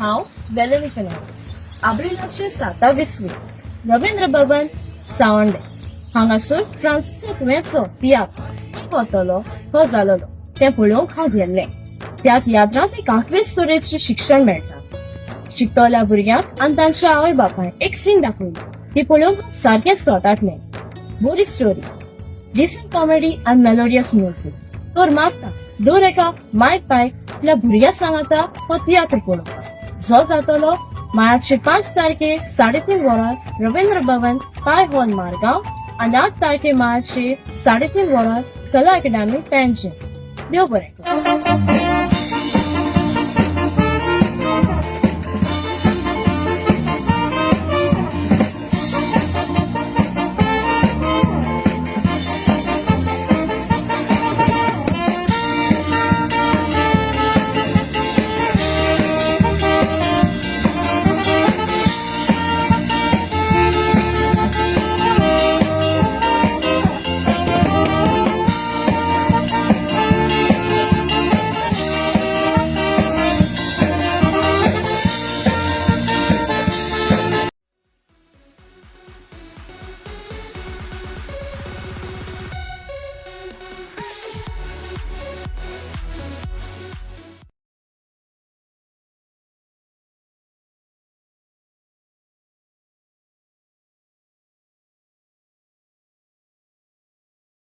हांव वेलनी फेर्नांडीस. आब्रिलाचे साता विसवी रवींद्र भवन, चावंडे हांगासर फ्रांसिस तुवेंचो तियात्र वतलो हो जालोलो तें पळोवंक हांव गेल्लें. त्या तियात्रांत एक आफ्रिस तरेचें शिक्षण मेळटा. शिकतल्या भुरग्यांक आनी तांच्या आवय बापायक एक सीन दाखयली. ती पळोवंक हांव सारकेंच तोटाटलें. बरी स्टोरी, डिसंट कॉमेडी आनी मेलोडियस म्युजीक. तर मागता दर एका माय पायक आपल्या भुरग्या सांगाता हो तियात्र पळोवपाक, जो जातलो मार्चचे 5 तारखेर 3:30 वरां रवींद्र भवन, पाय हॉल, मारगांव आनी 8 तारखे मार्चचे 3:30 वरां कला अकादमी, पणजे. देव बरें करूं.